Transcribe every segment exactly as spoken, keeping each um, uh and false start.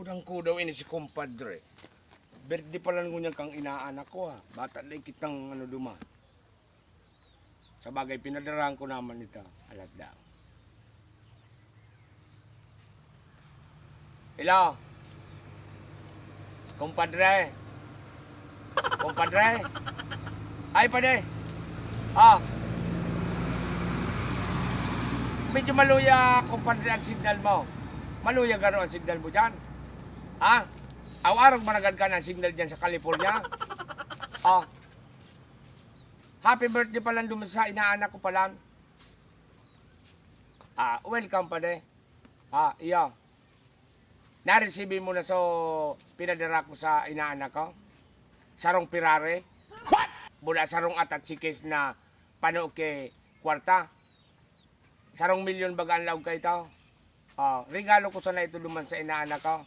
Ang kudaw ini si kumpadre. Birthday pala ngunyan kang inaanak ko, ah. Bata na kitang ano duman. Sa bagay, pinadarahan ko naman ito. Alat daw. Hello? Kumpadre? Kumpadre? Ay, pade! Ah! Medyo maluya, kumpadre, ang signal mo. Maluya garo ang signal mo dyan. Ha? Aw, arog managad ka ng signal dyan sa California? Ah. Happy birthday pala duman sa inaanak ko pala. Ah, welcome, pade. Ah, iyo. Naresibi mo na so pinadara ko sa inaanak ko? Sarong Ferrari? What? Bula sarong attache case na pano ki kwarta. Sarong milyon baga ang laog kaito. Oh, regalo ko sana ito duman sa inaanak ko.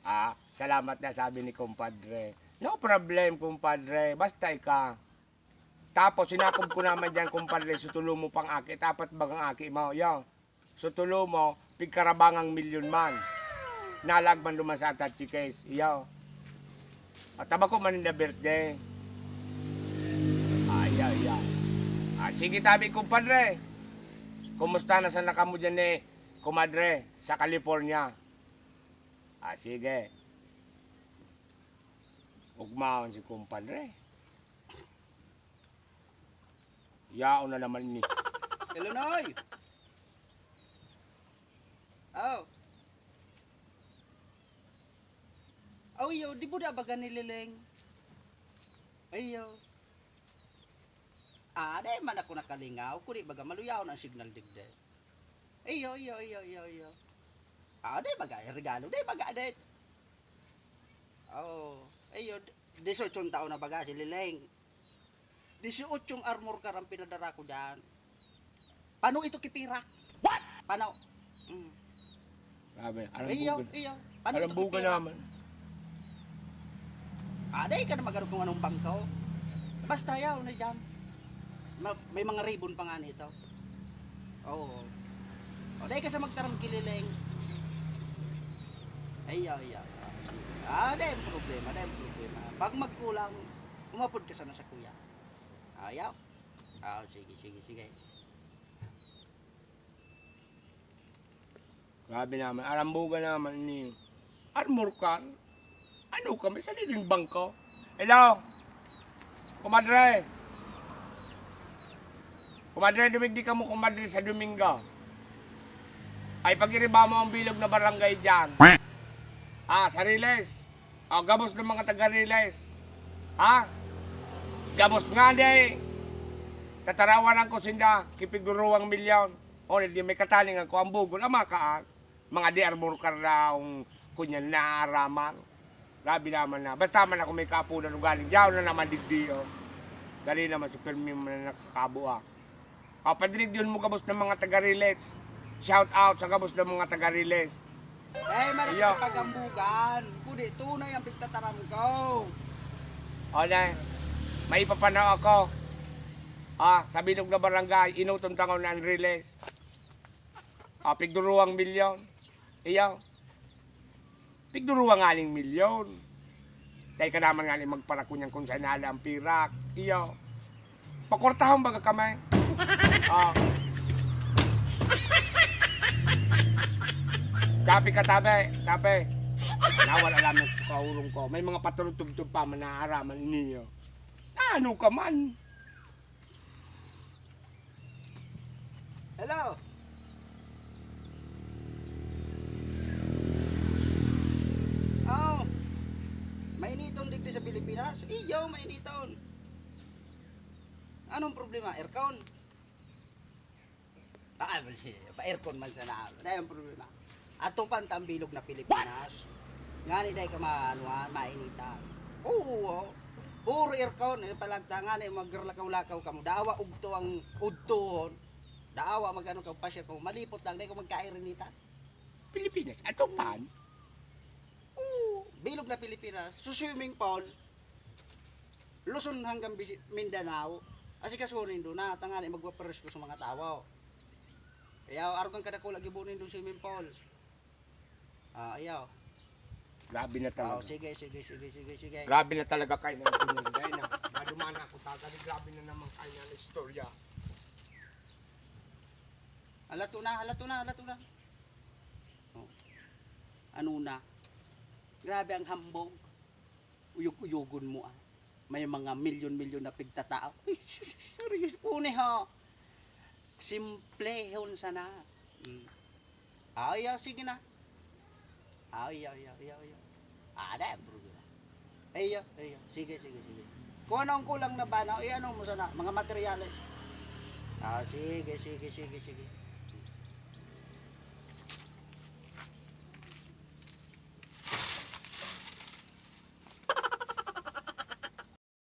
Ah, salamat na, sabi ni kumpadre. No problem, kumpadre. Basta ika. Tapos, sinakob ko naman diyan, kumpadre, sutulo mo pang aki, tapat bagang aki mo, yo. Sutulo mo, pigkarabangang milyon man. Nalag man duman sa attache case, yo. At tabako man in the birthday. Ay, ay, ay. Ah, sige, tabi, kumpadre. Kumusta na sana kamo diyan ni kumadre sa California? Ah, sige. Ugmaon si kumpadre. Yaon na naman ni. Hello, Noy! Oh. Oh, iyo, di buda baga ni Leleng? Iyo. Ah, dai man ako nakalingaw, kuni baga maluyahon ang signal digdi. Iyo, iyo, iyo, iyo, iyo. Ah, dai baga regalo, dai baga adet. Oh, iyo, d-, dieciocho taon na baga si Leleng. Dieciocho armor car ang pinadara ko diyan. Pano ito kipirak? What? Pano? Mm. Grabe, Iyo, arambugan. Iyo. Pano ito Arambugan kipirak? naman. Ah, dai ka na magano kung anong bangko. Basta yaw na diyan. Ma-, may mga ribbon pa nga nito. Oo. O, dai ka sa magtaram kililing. Iyo, iyo. Ah, dai ang problema, dai ang problema. Pag magkulang, umapod ka sana sa kuya. Ayaw. Ah, sige, sige, sige. Grabe naman, arambugan naman ni armor car. Ano kami, sariling bangko? Hello? Kumadre. Kumadre, dumigdi kamo, kumadre, sa Domingo. Ay, pag-iriba mo ang bilog na barangay diyan. Ah, sa Riles. O, gabos na mga taga Riles. Ha? Gabos ngani. Tatarawanan ko sinda, kipigduruwang milyon. O, di may kataningan ko, ang bugol, ang makaan. Mga di armor car na ang kunyan na araman. Grabe naman na. Basta man ako may kaapunan ugaling. Diyaw na naman digdi, o. Dali naman, si Fermin man na nakakabo, ah. O, padirigdihon mo gabos ng mga taga Riles. Shout out sa gabos ng mga taga Riles. Eh, Iyo. Marikit pagambugan. Kuni tunay ang pigtataram ko. O, na. May ipapanaw ako. Ah, sa bilog na barangay, inutom tangaw na ang Riles. Ah, pigduruwang milyon. Iyo. Tigduruwa nganing milyon. Dai ka naman ngani magparakunyan kung saan nala ang pirak. Iyo. Pakwartahon baga kami. Ah. Chapi ka, tabi. Chapi. Nawal alam ng kaurong ko. May mga paturog tubtub pa man naaraman niyo. Ano ka man? Hello? Oh, mainiton digdi sa Pilipinas? Iyo, mainiton. Anong problema? Aircon? Ah, si, pa-aircon man sana. Ano yung problema? Ato pa ang tambilog na Pilipinas. Ngani dai ka maanuhan, mainitan. Oo, oo. Puro aircon, eh, palagta ngani, maglakaw-lakaw kamo. Dawa ugto ang udtohon. Dawa mag-ano ka, pasyal kamo. Malipot lang, dai ka magkairinitan. Pilipinas, ato pan? Oo, bilog na Pilipinas. Sa swimming pool, Luzon hanggang Bisi-, Mindanao. Asikasuhon nindo na, tangani magpaparesko sa mga tawo. Kaya arog ang kadakula gibo nindo swimming pool. Ah, ayaw. Grabe na Oh, talaga. Sige, sige, sige, sige, sige. Grabe na talaga kayo na ito. Dahil na, madumana ako tagad. Grabe na naman kayo na istorya. Halato na, halato na, halato na. Oh. Ano na? Grabe ang hambog. Uyog-uyogon mo ah. May mga milyon-milyon na pigtatao. Sorry, puni ho. Simplehon sana. Mm. Ayo, sige na. Ayo, ayo, ayo, ayo. Ah, dai ang problema. Ayo, ayo. Sige, sige, sige. Kung ano ang kulang na bana, i-ano mo sana, mga materyales. Ah, sige, sige, sige, sige.